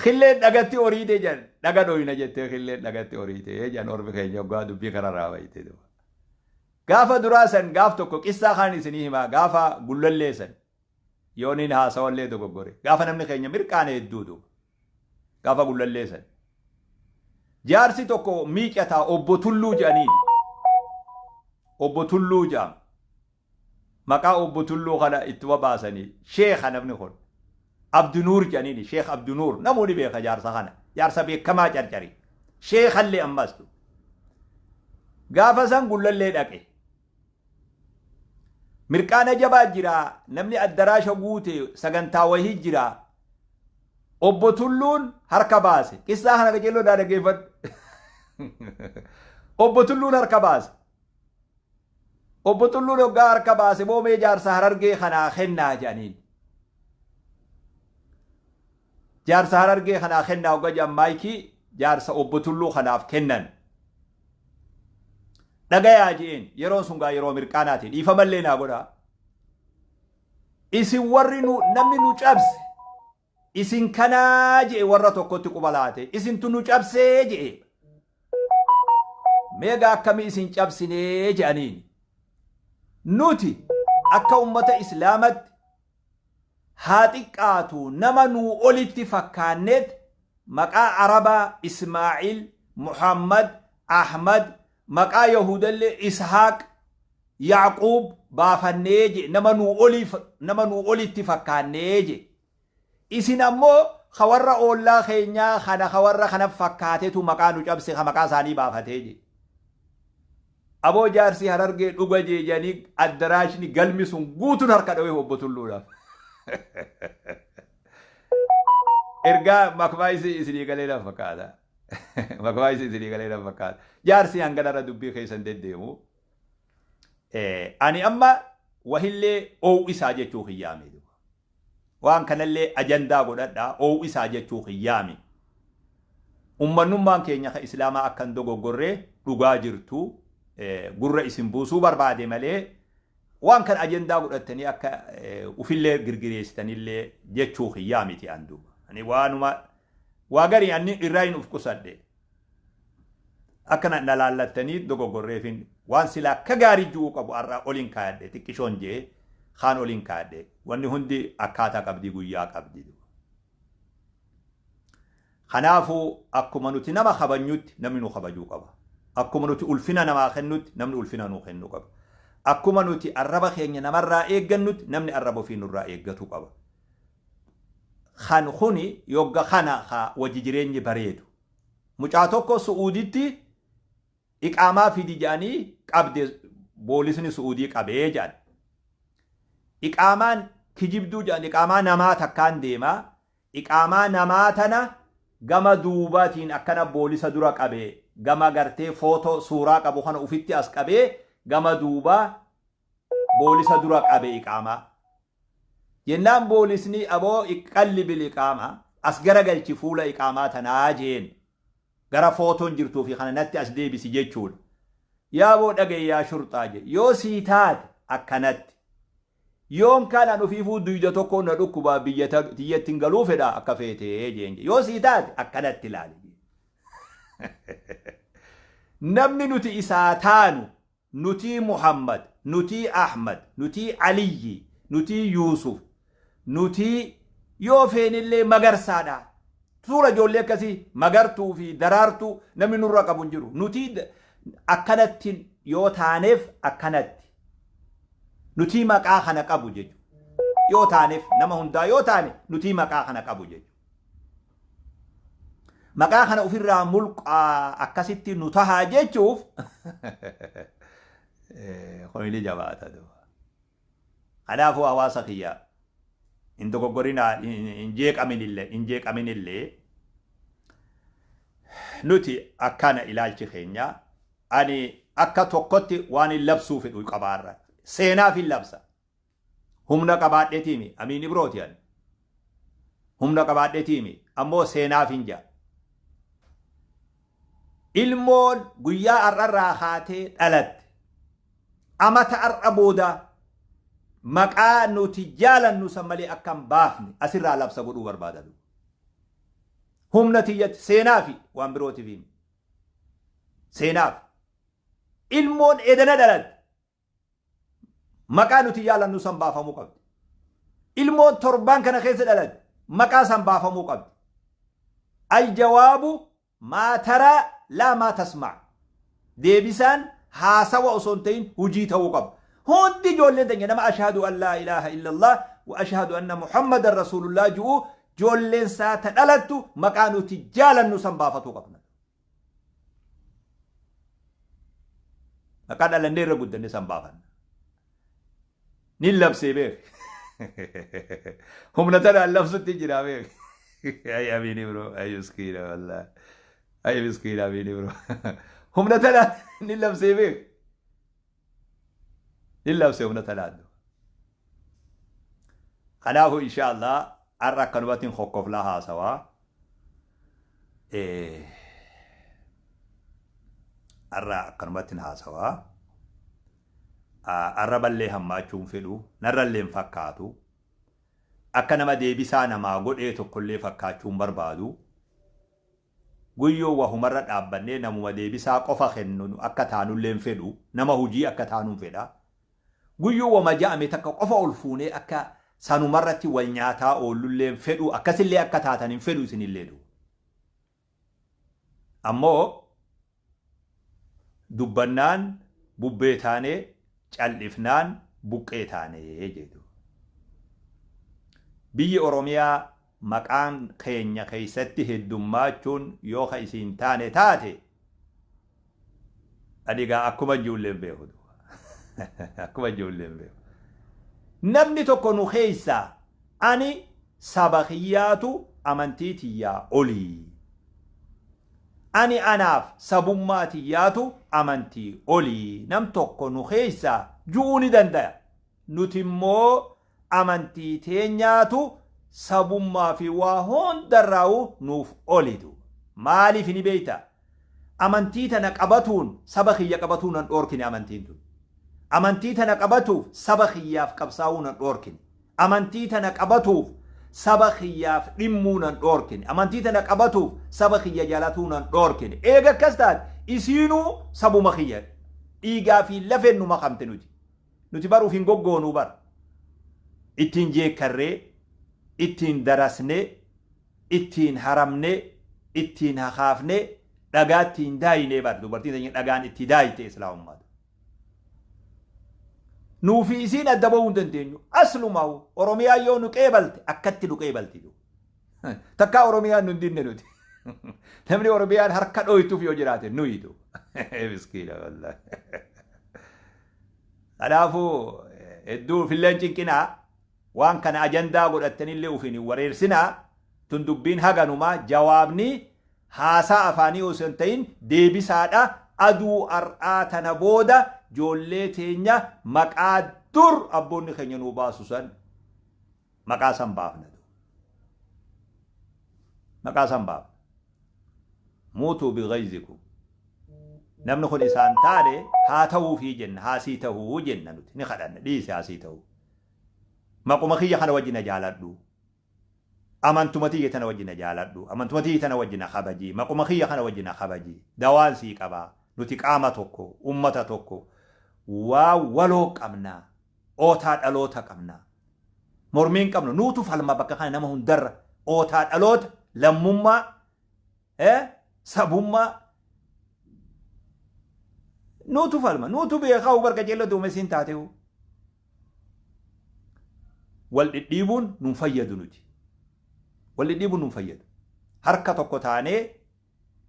Killeen dhagatti horiite jedhan dhaga dhoyna jettee killeen dhagatti horiite jedhan ormi keenya hoggaa dubbii kanarraa bayte. Gaafa duraa san gaaf tokko qissaa kaan isinii himaa gaafa gullallee san yooniin haasawallee dogoggore gaafa namni keenya mirqaane hedduu duuba gaafa gullallee san. Jaarsi tokko miicataa obbo Tulluu jedhaniin obbo Tulluu jedhama. Maqaa obbo Tulluu kana ittuma baasanii sheekha namni kun Abdinuur jedhaniini Sheekh Abdinuur namuu ni beeka jaarsa kana jaarsa beekamaa Carcari sheekhallee ammas gaafa san Gullallee dhaqe mirqaana jabaa jira namni addaraasha guute sagantaa wahii jira obbo Tulluun harka baase qissaa kana qajeelloo daa dhaggeeffadhu obbo Tulluun harka baase Obbo Tulluun hoggaa harka baase moo mee jaarsa Harargee kanaa kennaa jedhaniin. Jaarsa Harargee kanaa kennaa hoggaa jedhan maayikii jaarsa obbo Tulluu kanaaf kennan. Dhagayaa je'een yeroon sun gaa yeroo mirqaanaati dhiifamallee naa godhaa. Isin warri nu namni nu cabse isin kanaa je'e warra tokkotti quba laate isintu nu cabsee je'e. Meegaa akkamii isin cabsinee je'aniin. Nuti akka ummata Islaamatti Haa xiqqaatu nama nuu olitti fakkaanneet maqaa Arabaa Ismaaciil, Muhammad, Ahmad, maqaa Yahudallee Ishaaq, Yaaquub baafannee je nama nuu olii nama nuu olitti fakkaannee je. Isin ammoo ka warra oollaa keenyaa kana ka warra kana fakkaatetu maqaa nu cabse ka maqaa isaanii baafatee je. Aboo jaarsi Harargee dhuga jee jedhanii addaraashni galmi sun guutuun harka dhawee obbo Tulluudhaaf. Ergaa makmaayisi isinii galee na fakkaata. Makmaayisi isinii galee na fakkaata. Jaarsi hanganarra dubbii keessan deddeemu. Ani amma wahillee oowisaa jechuu kiyyaame. Waan kanallee ajandaa godhadhaa oowisaa jechuu kiyyaame. Ummannummaan keenya ka Islaamaa akka hin dogoggorree dhugaa jirtu gurra isin buusuu barbaade malee waan kana ajandaa godhattanii akka ufillee girgireessitanillee jechuu kiyyaa miti an duuba. Ani waanuma waa garii anni irraa hin uf qusadhe. Akka na laallattanii dogoggorreefin waan silaa akka gaarii ju'uu qabu har'a oliin kaayadhe xiqqishoon jee kaan oliin kaayadhe wanni hundi akkaataa qabdii guyyaa qabdi. Kanaafuu akkuma nuti nama kabanyutti namni nu kabajuu qaba. Akkuma nuti ulfina namaa kennutti namni ulfina nuu kennuu qaba. Akkuma nuti arraba keenya namarraa eeggannutti namni arraba ofii nurraa eeggatuu qaba. Kan kuni yogga kana ka wajji jireenyi bareedu. Mucaa tokko Su'uuditti iqaamaa fidi jedhanii qabde boolisni Su'uudii qabee jedhan. Iqaamaan kijibduu jedhan iqaamaa namaa takkaan deemaa Iqaamaa namaa tana gama duubaatiin akkana boolisa dura qabe gama gartee footoo suuraa qabu kana ufitti as qabee gama duubaa boolisa dura qabe iqaamaa. Jennaan boolisni aboo iqqallibil iqaamaa as garagalchi fuula iqaamaa tanaa jeen. Gara footoon jirtuu fi kana natti as deebisi jechuudha. Yaaboo dhaga'i yaa shurxaa jedhe. Yoo sii taate akkanatti. Yoon kaan an ofiifuu duyda tokkoon na dhukkubaa biyya tiyyatti hin galuu fedha akka feetee jeen. Yoo sii taate akkanatti ilaali. Namni nuti isaa taanu nutii Muhammad, nutii Ahmad, nutii Aliyyi, nutii Yuusuf, nutii yoo feenillee Magarsaadha. Suura ijoollee akkasii Magartuu fi Daraartuu namni nurra qabu hin jiru. Nutii akkanatti yoo taaneef akkanatti. Nutii maqaa kana qabu jechuudha. Yoo taaneef nama hundaa yoo taane nutii maqaa kana qabu jechuudha. Maqaa kana ofirraa mulqaa akkasitti nu tahaa jechuuf kun ni jabaata duuba. Kanaafuu hawaasa kiyya hin dogoggorinaa hin jeeqaminillee hin jeeqaminillee nuti akkana ilaalchi keenya ani akka tokkotti waan hin labsuu fedhu qabaarra seenaaf hin labsa. Humna qabaadheetiimi Amiin Ibrooti ani. Humna qabaadheetiimi ammoo seenaaf hin jaa. Ilmoon guyyaa har'arraa kaatee dhalatte amata har'a booda maqaa nuti jaalannu san malee akka hin baafne asirraa labsa godhuu barbaada. Humna tiyyatti seenaafi waan birootiif himi. Seenaaf. Ilmoon edana dhalatte Maqaa nuti jaalannu san baafamuu qabdi. Ilmoon torbaan kana keessa dhalatte maqaa san baafamuu qabdi. Aljawaabu maa taraa laa maa tasmaa. Deebisaan haasawa osoo hin ta'in hojii ta'uu qaba. Hundi ijoolleen teenya nama ashhadu an laa ilaaha illallah wa ashhadu anna muhammadan rasuulullah ju'u ijoolleen isaa ta dhalattu maqaa nuti jaalannu san baafatuu qabna. Maqaa dhalannee irra guddanne san baafanna. Nin labsee beek. Humna tanaan labsutti jira beek. Ay amiin ibro ay miskiina wallahi. Ay miskiina amiin ibro. Humna tanaan nin labsee beek. Nin labsee humna tanaan. Kanaafuu insha Allah har'a akkanumatti hin kokkoflaa haasawaa. Har'a akkanumatti hin haasawaa. Arraballee hammaachuu hin fedhu. Narrallee hin fakkaatu. Akka nama deebisaa namaa godhee tokkollee fakkaachuu hin barbaadu. Guyyoo wahumarra dhaabbannee namuma deebisaa qofa kennu akka taanullee hin fedhu. Nama hojii akka taanuun fedha. Guyyoo wama ja'ame takka qofa ol fuunee akka Sanumarratti wal nyaataa oollullee hin fedhu, akkasillee akka taatan hin fedhu isinillee duuba. Ammoo dubbannaan bubbee taanee, cal'ifnaan buqqee taanee jedhu. Biyyi Oromiyaa maqaan keenya keessatti heddummaachuun yoo ka isiin taane taate, ani egaa akkuma ijoolleen beeku duuba. Akkuma ijoolleen beeku. Namni tokko nu keessaa ani saba kiyyaatu amantii tiyyaa olii. Ani anaaf sabummaa tiyyaatu amantii olii. Nam tokko nu keessaa ju'uu ni dandaya. Nuti immoo amantii teenyaatu sabummaa fi waa hundarraa'u nuuf oli duuba. Maaliif ni beektaa? Amantii tana qabatuun saba kiyya qabatuu nan dhoorkine amantiin tun. Amantii tana qabatuuf saba kiyyaaf qabsaa'uu nan dhoorkine. Amantii tana qabatuuf saba kiyyaaf dhimmuu nan dhoorkine. Amantii tana qabatuuf saba kiyya jaalatuu nan dhoorkine. Eega akkas taate isiinuu sabuma kiyya. Dhiigaa fi lafeen nu makamte nuti. Nuti baruuf hin goggoonuu bar. Ittiin jeekkarree, ittiin darasnee, ittiin haramnee, ittiin hakaafnee, dhagaa ittiin daayinee bar. Dubartiin teenya dhagaan itti daayite islaamummaa. Nuufi isiin adda bahuu hin dandeenyu. Aslumaa'u Oromiyaa yoo nu qeebalte akkatti nu qeebalti. Takkaa Oromiyaan nu hin dinne nuti. Namni Oromiyaan harka dhooytuuf yoo jiraate nuyi du. Miskiina wallahi. Kanaafuu hedduu ofillee hin cinqinaa. Waan kana ajandaa godhattanillee ofiin hin wareersinaa. Tun dubbiin haganumaa jawaabni haasaa afaanii osoo hin ta'in deebisaadha. Aduu har'aa tana booda joollee teenya maqaa dur abboonni keenya nuu baasu san maqaa san baafna. Maqaa san baafna. Muutuu bighayzikum. Namni kun isaan taane haa ta'uufii jenna, haa sii ta'uu jenna nuti ni kadhanna, dhiisi haa sii ta'uu. Maquma kiyya kana wajji na jaaladhu. Amantuma tiyya tana wajji na jaaladhu. Amantuma tiyya tana wajji na kabaji. Maquma kiyya kana wajji na kabaji. Dawaan sii qaba. Nuti qaama tokko, ummata tokko. Waa waloo qabna. Ootaa dhaloota qabna. Mormii hin qabnu. Nuutu falma bakka kana nama hundarra. Ootaa dhaloota, lammummaa, sabummaa. Nuutu falma. Nuutu beekaa barka ceelloo duumessiin taatehu. Wal dhidhiibuun nun fayyadu nuti. Wal dhidhiibuun nun fayyadu. Harka tokko taanee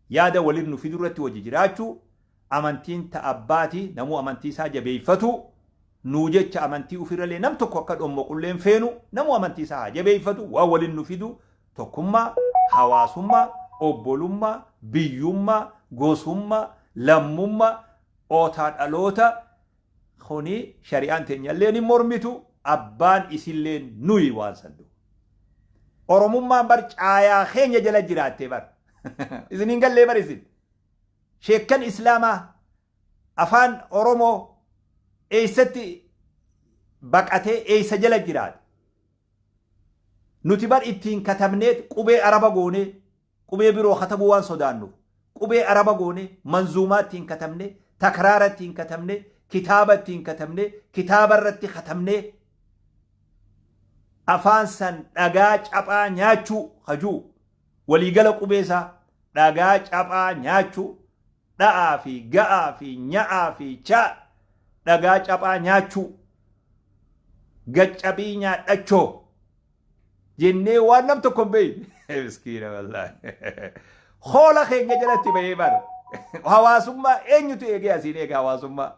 yaada waliin nu fidu irratti wajji jiraachuu, amantiin ta abbaati, namuu amantii isaa jabeeffatu, nuu jecha amantii ofirrallee nam tokko akka dhommoqullee hin feenu, namuu amantii isaa haa jabeeffatu, waan waliin nu fidu tokkummaa, hawaasummaa, obbolummaa, biyyummaa, gosummaa, lammummaa, ootaa dhaloota. Kuni shari'aan teenyalleen hin mormitu, abbaan isilleen nuyi waan san duuba. Oromummaan bar caayaa keenya jala jiraatte bar. Isin hin gallee bar isin. Sheekkan Islaamaa afaan Oromoo eessatti baqatee eessa jala jiraate? Nuti bar ittiin katabneet qubee Araba goonee, qubee biroo katabuu waan sodaannuuf, qubee Araba goonee, manzuumaa ittiin katabnee, takraara ittiin katabnee, kitaaba ittiin katabnee, kitaaba irratti katabnee, afaan san dhagaa caphaa nyaachuu hajuu waliigala qubee isaa dhagaa caphaa nyaachuu, dha'aa fi ga'aa fi nya'aa fi chaa dhagaa caphaa nyaachuu, gaccabii nyaadhachoo jennee waan nam tokko hin beekne. Miskiina wallaahi. Hoola keenya jalatti bahee bara. Hawaasummaa eenyutu eegee asiin eega hawaasummaa?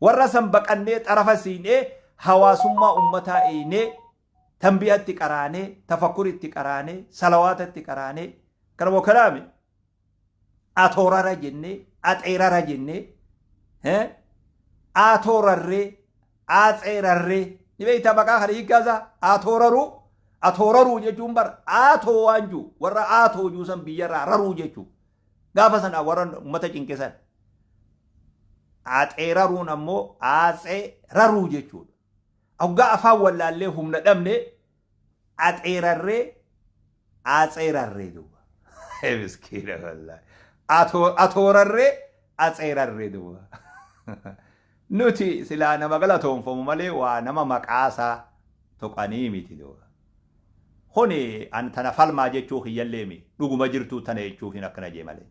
Warra san baqannee xarafa siinee hawaasummaa ummataa eeynee tanbiyatti qaraanee tafakkuritti qaraanee salawaatatti qaraanee kana moo kanaami atoorara jennee axeerara jennee atoorarree atseerarree ni beektaa maqaa kana hiikkaa isaa atooraruu atooraruu jechuun bar aatoo waan jiru warra aatoo jiru san biyyarraa raruu jechuu gaafa sana warra ummata cinqisan axeeraruun ammoo atseeraruu jechuudha. Hoggaa afaan wallaallee humna dhabne axeerarree atseerarree duuba. Miskiina wallaahi. Atoorarree atseerarree duuba. Nuti silaa nama galatoonfamu malee waa nama maqaasaa tuqanii miti duuba. Kuni an tana falmaa jechuu kiyyallee mi dhuguma jirtuu tana jechuufin akkana jee malee.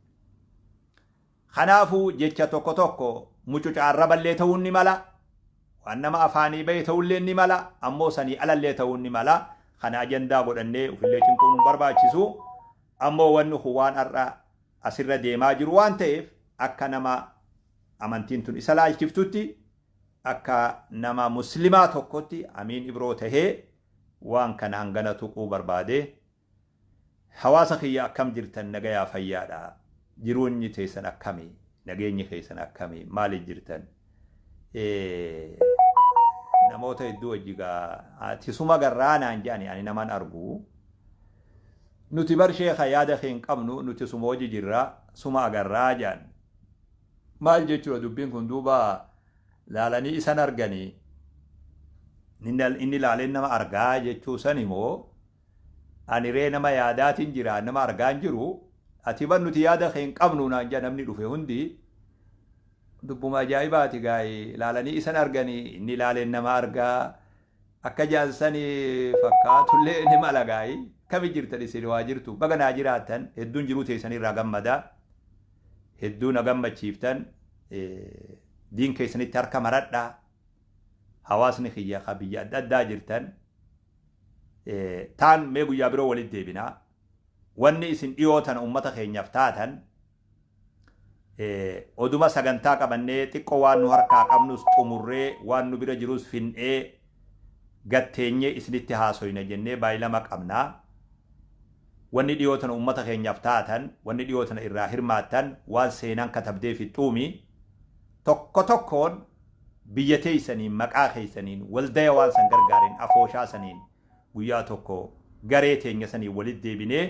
Kanaafuu jecha tokko tokko mucuca arraballee ta'uun ni mala. Waan nama afaanii bahe ta'ullee ni mala. Ammoo sanii alallee ta'uun ni mala. Kana ajandaa godhannee ofillee cinquun hin barbaachisu. Ammoo wanni kun waan har'a asirra deemaa jiru waan ta'eef, akka nama amantiin tun isa laalchiftutti, akka nama muslimaa tokkotti, Amiin Ibroo tahee waan kana hangana tuquu barbaade. Hawaasa kiyya, akkam jirtan? Nagayaa, fayyaadha? Jiruunyi teessan akkami? Nageenyi keessan akkami? Maaliif jirtan? Namoota hedduu wajji gaa ati suma garraa naan jedhani, ani naman argu. Nuti bar sheeka yaada kee hin qabnu, nuti suma wajji jirra, suma agarraa jedhan. Maal jechuudha dubbiin kun duuba? Laalanii isan arganii, inni laaleen nama argaa jechuu san immoo ani ree nama yaadaatiin jira, nama argaa hin jiru. Ati bar nuti yaada kee hin qabnu naan jedha namni dhufe hundi. Dubbuma ajaa'ibaati gaayi. Laalanii isan arganii, inni laaleen nama argaa akka jedhan sani fakkaatullee ni mala gaayi. Kami jirtan isin? Waa jirtu, baga naa jiraattan. Hedduun jiruu teessan irraa gammada, hedduu na gammachiiftan. Diin keessanitti harka maradha. Hawaasni kiyya ka biyya adda addaa jirtan taan, mee guyyaa biroo walitti deebinaa. Wanni isin dhiyoo tana ummata keenyaaf taatan, oduma sagantaa qabannee xiqqoo waan nu harkaa qabnus xumurree, waan nu bira jirus fin'ee gatteenyee isinitti haasoyna jennee baay'ilama qabnaa. Wanni dhiyoo tana ummata keenyaaf taatan, wanni dhiyoo tana irraa hirmaattan, waan seenaan katabdee fixxuumi. Tokko tokkoon biyya teessaniin, maqaa keessaniin, waldaya waan san gargaaren, afooshaa saniin, guyyaa tokko garee teenya saniin walitti deebinee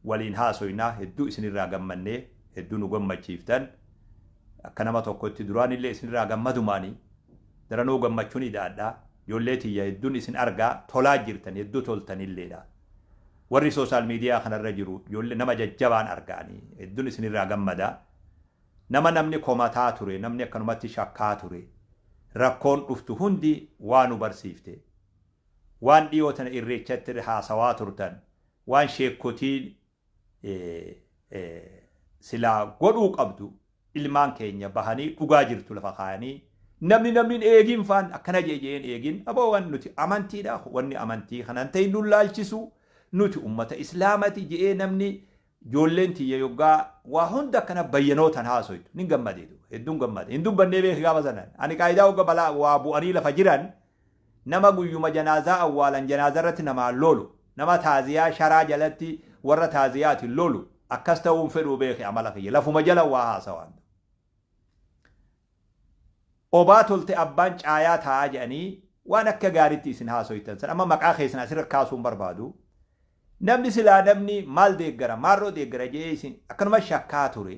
waliin haasoynaa. Hedduu isinirraa gammannee, hedduu nu gammachiiftan. Akka nama tokkotti duraanillee isinirraa gammadumaani daranuu gammachuun ida'adha. Ijoollee tiyya, hedduun isin argaa tolaa jirtan, hedduu toltanilleedha. Warri social media kanarra jiru ijoollee nama jajjabaan argaanii hedduun isinirraa gammada. Nama namni komataa ture, namni akkanumatti shakkaa ture, rakkoon dhuftu hundi waa nu barsiifte. Waan dhiyoo tana Irreechatti haasawaa turtan, waan sheekkotiin silaa godhuu qabdu, ilmaan keenya bahanii dhugaa jirtu lafa kaayanii, namni hin eegin faan akkana jee jeen eegin. Aboo, waan nuti amantiidha, wanni amantii kanan ta'in nu laalchisu, nuti ummata islaamati je'ee, namni ijoolleen tiyya yoggaa waa hunda akkana bayyanootan haasoytu nin gammadeetu, hedduun gammade. Hin dubbannee beeki gaafa sanan. Ani qaayidaa hogga balaa waa bu'anii lafa jiran, nama guyyuma janaazaa awwaalan janaazaa irratti namaan lolu, nama taaziyaa sharaa jalatti warra taaziyaati lolu, akkas ta'uun fedhuu beeki. Amala kiyya lafuma jala waa haasawaan. Obaa tolte abbaan caayaa taa'aa jedhanii, waan akka gaariitti isin haasoytan san amma maqaa keessan asirra kaasuun barbaadu. Namni silaa namni maal deeggara, maarroo deeggara jedhee isin akkanuma shakkaa ture,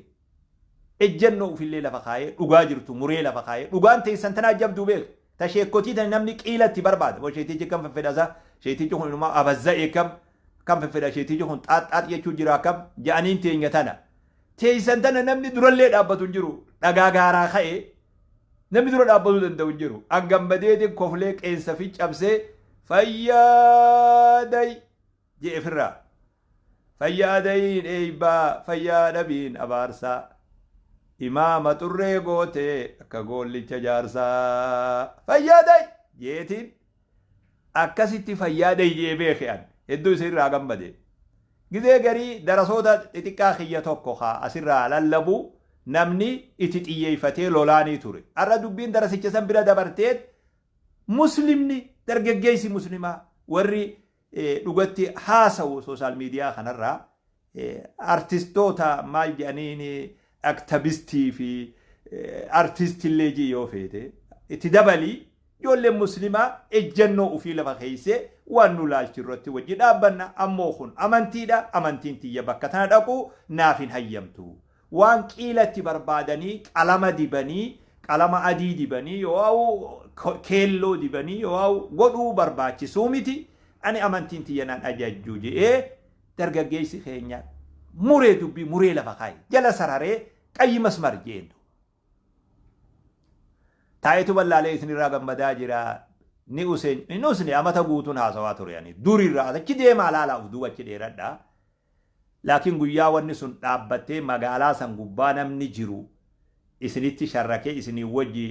ejjennoo ofillee lafa kaayee, dhugaa jirtu muree lafa kaayee, dhugaan teessan tanaa jabduu beek. Ta sheekkotii tani namni qiilatti barbaada. Boo, sheetichi kam feffedhasa, sheetichi kun inumaa abazza'ee, kam kam feffedha, sheetichi kun xaaxxaax jechuu jira, kam ja'aniin. Teenya tana, teessan tana namni durallee dhaabbatu hin jiru. Dhagaa gaaraa ka'ee namni dura dhaabbatuu danda'u hin jiru. An gammadeetiin koflee qeensa fi cabsee "Fayyaaday" jee ofirraa. Fayyaadayiin eeybaa, fayyaa dhabiin abaarsaa. Imaama xurree gootee akka goollicha jaarsaa. Fayyaaday jeetiin akkasitti fayyaaday jee beeke an. Hedduu isinirraa gammade. Gizee garii darasoota xixiqqaa kiyya tokko kaa asirraa lallabu namni itti xiyyeeffatee lolaanii ture. Har'a dubbiin darasicha san bira dabarteet, muslimni dargaggeessi muslimaa warri dhugatti haasawu social media kanarraa artistoota maal jedhaniin, activistii fi artistillee jii yoo feete itti dabalii, ijoolleen muslimaa ejjennoo ofii lafa keessee waan nu laalchi irratti wajji dhaabbanna. Ammoo kun amantiidha, amantiin tiyya bakka tana dhaquu naaf hin hayyamtu. Waan qiilatti barbaadanii qalama dibanii, qalama adii dibanii yoo keelloo dibanii yoo godhuu barbaachisuu miti, ani amantiin tiyya naan ajajju je'ee, dargaggeessi keenya muree dubbii muree lafa kaa'e, jala sararee qayyi masmar jeentu. Taa'eetu ballaalee isinirraa gammadaa jira. Ni useen hin usne amata guutuun haasawaa ture ani durirraa achi deemaa laalaa of duuba achi dheeradha. Laakiin guyyaa wanni sun dhaabbattee magaalaa san gubbaa namni jiru isinitti sharrakee isinii wajji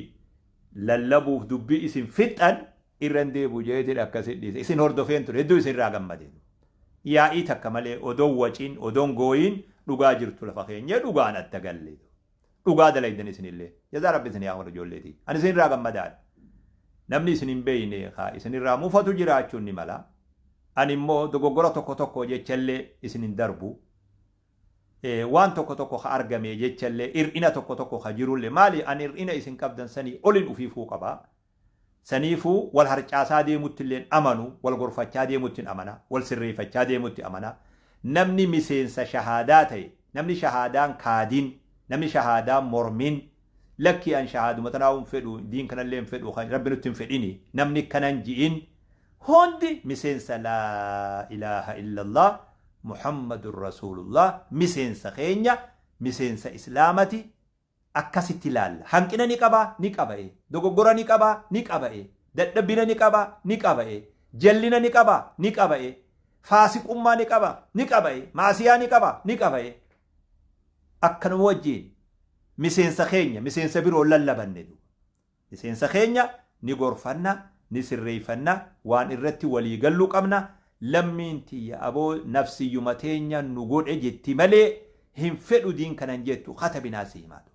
lallabuuf dubbii isin fixxan irra hin deebi'u jeetiin akkasi dhiise. Isin hordofeen ture hedduu isinirraa gammade. Yaa'ii takka malee odoon waciin odoon gooyiin dhugaa jirtu lafa keenyee dhugaan adda galle. Dhugaa dalaydan isinillee. Jazaa Rabbi isin haa godhu ijoolleetii. Ani isinirraa gammadaadha. Namni isin hin beeyne haa isinirraa mufatu jiraachuun ni mala. Ani immoo dogoggora tokko tokko jechallee isin hin darbu. Waan tokko tokko ka argame jechallee hir'ina tokko tokko ka jirullee maali ani hir'ina isin qabdan sanii olin ufiifuu qaba. Saniifuu wal harcaasaa deemutti illeen amanu, wal gorfachaa deemuttin amana, wal sirreeffachaa deemutti amana. Namni miseensa shahaadaa ta'e, namni shahaadaan kaadin, namni shahaadaan mormin, lakkii an shahaaduma tanaa hin fedhu, diin kanallee hin fedhu, kan Rabbi nutti hin fedhini, namni kanan ji'in hundi miseensa laa ilaaha illallah Muhammadun Rasuulullah, miseensa keenya, miseensa Islaamati, akkasitti ilaalla. Hanqina ni qabaa? Ni qaba ee. Dogoggora ni qabaa? Ni qaba ee. Dadhabbina ni qabaa? Ni qaba ee. Jallina ni qabaa? Ni qaba ee. Faasiqummaa ni qabaa? Ni qaba ee. Maasiyaa ni qabaa? Ni qaba ee. Akkanuma wajjin miseensa keenya miseensa biroo lallabanne duuba. Miseensa keenya ni gorfanna, ni sirreeyfanna, waan irratti walii gallu qabna. Lammiin tiyya aboo nafsiyyuma teenya nu godhe jetti malee hin fedhu diin kana hin jettu katabinaa si himaa duuba.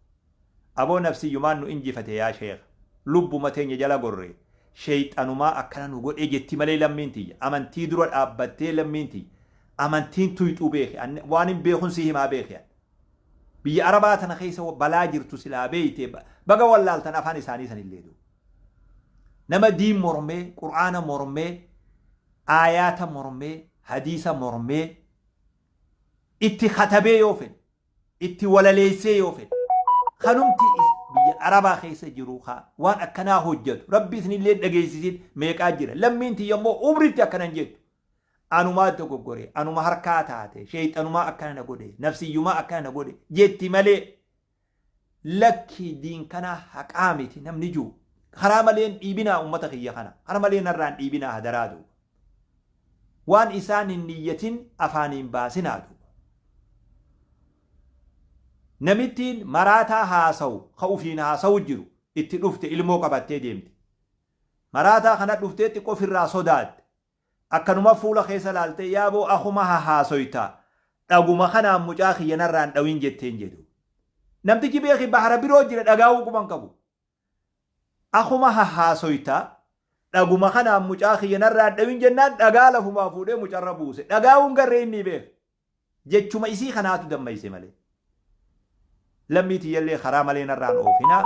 Aboo nafsiyyumaan nu injifate yaa sheekh, lubbuma teenya jala gorre, sheeyxanumaa akkana nu godhe jetti malee lammiin tiyya. Amantii dura dhaabbattee lammiin tiyya. Amantiin tuyxuu beeki. Waan hin beekun si himaa beeki an. Biyya Arabaa tana keessa balaa jirtu silaa beeyte baga wallaaltan afaan isaanii sanillee duuba. Nama diin mormee, Qur'aana mormee, aayaata mormee, hadiisa mormee, itti katabee yoo fedhe, itti walaleessee yoo fedhe, kanumti biyya Arabaa keessa jiru kaa waan akkanaa hojjetu Rabbi isinillee dhageessisin meeqaa jira. Lammiin tiyya immoo umritti akkana hin jettu. Anumaa dogoggore, anuma harkaa taate, sheeyxanumaa akkana na godhe, nafsiyyumaa akkana na godhe jetti malee lakki diin kanaa haqaa miti namni jiru. Karaa malee hin dhiibinaa ummata kiyya kana. Karaa malee narraa hin dhiibinaa hadaraa duuba. Waan isaan hin niyyatin afaaniin baasinaa duuba. Namittiin maraataa haasawu ka ufiin haasawu jiru itti dhufte ilmoo qabattee deemte. Maraataa kana dhuftee xiqqoo ofirraa sodaatte. Akkanuma fuula keessa laaltee yaaboo akuma hahaasoyta dhaguma kanaan mucaa kiyya narraa hin dhawin jetteen jedhu. Namtichi beeki bahara biroo jira dhagaahuu quba hin qabu. Akuma hahaasoyta dhaguma kanaan mucaa kiyya narraa hin dhawin jennaan dhagaa lafumaa fuudhee mucarra buuse. Dhagaahuu hin garree inni beeka. Jechuma isii kanaatu dammayse malee. Lammii tiyyallee karaa malee narraan oofinaa.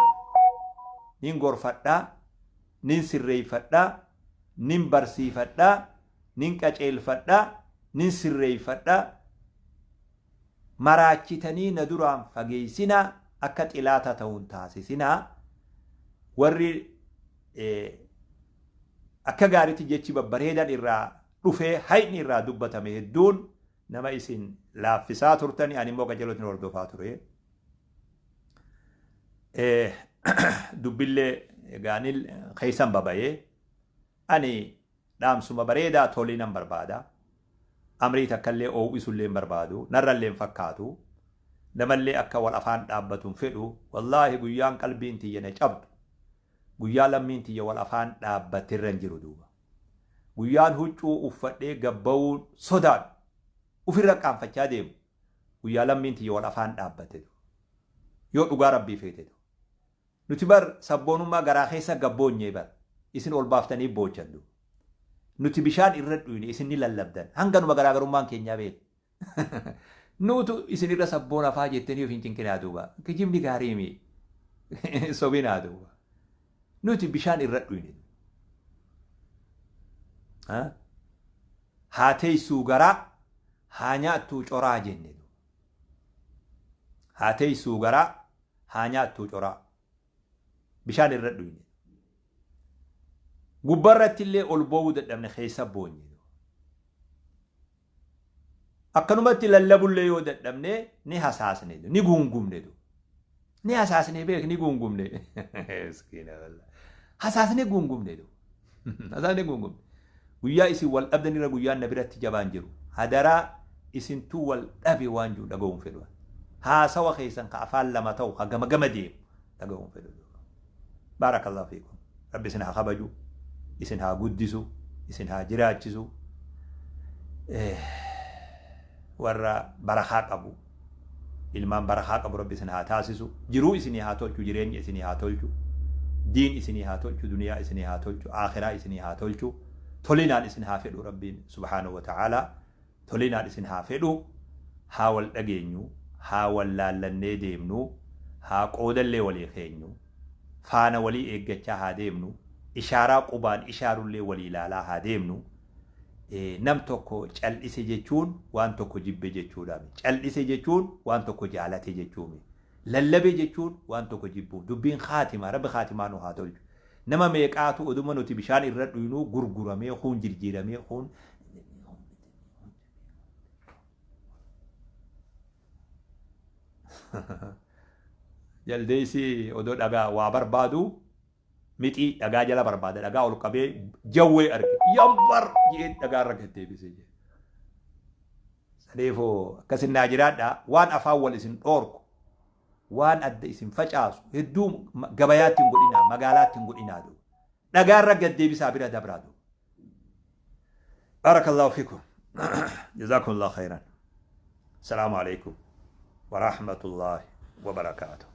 Nin gorfadhaa. Nin sirreeyfadhaa. Nin barsiifadhaa. Nin qaceelfadhaa. Nin sirreeyfadhaa. Maraachitanii na duraan fageeysinaa akka xilaata ta'uun taasisinaa. Warri akka gaariitti jechi babbareedaan irraa dhufee hayni irraa dubbatame hedduun nama isin laaffisaa turtani ani immoo qajeelootiin hordofaa ture. Dubbillee egaanil keessan babayee ani dhaamsuma bareedaa tolii nan barbaada. Amrii takkallee oow'isullee hin barbaadu. Narrallee hin fakkaatu. Namallee akka wal afaan dhaabbatu hin fedhu. Wallaahi guyyaan qalbiin tiyya na cabdu. Guyyaa lammiin tiyya wal afaan dhaabbatte irra hin jiru duuba. Guyyaan huccuu uffadhee gabba'uun sodaadhu. Ufirra qaanfachaa deemu. Guyyaa lammiin tiyya wal afaan dhaabbatte duuba. Yoo dhugaa Rabbii feete duuba. Nuti bar sabboonummaa garaa keessa gabboonyee bar. Isin ol baaftanii boochan duuba. Nuti bishaan irra dhuyne isin ni lallabdan. Hanganuma garaagarummaan keenyaa beeku. Nuutu isinirra sabboona faa jettanii of hin cinqinaa duuba. Kijibni gaarii mi. Sobinaa duuba. Nuti bishaan irra dhuyne. Haa teessuu garaa, haa nyaattuu coraa jenne. Haa teessuu garaa, haa nyaattuu coraa. Bishaan irra dhuyne. Gubbarratti illee ol boo'uu dadhabne keessa boonye. Akkanumatti lallabullee yoo dadhabne ni hasaasne, ni guungumne. Ni hasaasnee beek ni guungumne. Miskiina wallah. Hasaasnee guungumne du. Hasaasnee guungumne. Guyyaa isin wal dhabdan irra guyyaan na biratti jabaan jiru. Hadaraa isintuu wal dhabe waan jiru dhaga'uun fedhu. Haasawa keessan ka afaan lama ta'u ka gama gama deemu dhaga'uun fedhu. Baarakallahu fiikum. Rabbi isin haa kabaju, isin haa guddisu, isin haa jiraachisu. Warra barakaa qabu, ilmaan barakaa qabu Rabbi isin haa taasisu. Jiruu isinii haa tolchu, jireenya isinii haa tolchu. Diin isinii haa tolchu, duniyaa isinii haa tolchu, aakhiraa isinii haa tolchu. Tolinaan isin haa fedhu Rabbiin subhaanahu wa ta'aalaa. Tolinaan isin haa fedhu. Haa wal dhageenyu, haa wal laallannee deemnu, haa qoodallee walii keenyu. Faana walii eeggachaa haa deemnu. Ishaaraa qubaan ishaarullee walii laalaa haa deemnu. Nam tokko cal'ise jechuun waan tokko jibbe jechuudha. Cal'ise jechuun waan tokko jaalate jechuumi. Lallabe jechuun waan tokko jibbuu. Dubbiin kaatima, Rabbi kaatimaa nu haa tolchu. Nama meeqaatu oduma nuti bishaan irra dhuynuu gurguramee, kuun jirjiiramee, kuun Jaldeessi odoo dhagaa waa barbaadu mixii dhagaa jala barbaada dhagaa ol qabee jawwee arge yambar jedhee dhagaa irra gad deebise jedhe. Saniifuu akkasin naa jiraadha waan afaan wal isin dhoorku waan adda isin facaasu hedduu gabayaatti hin godhinaa magaalaatti hin godhinaa duuba. Dhagaa irra gad deebisaa bira dabraa duuba. Barakallahu fikum. Jazakumullahu khairan. Salaamu alaikum wa rahmatullahi wa barakaatuh.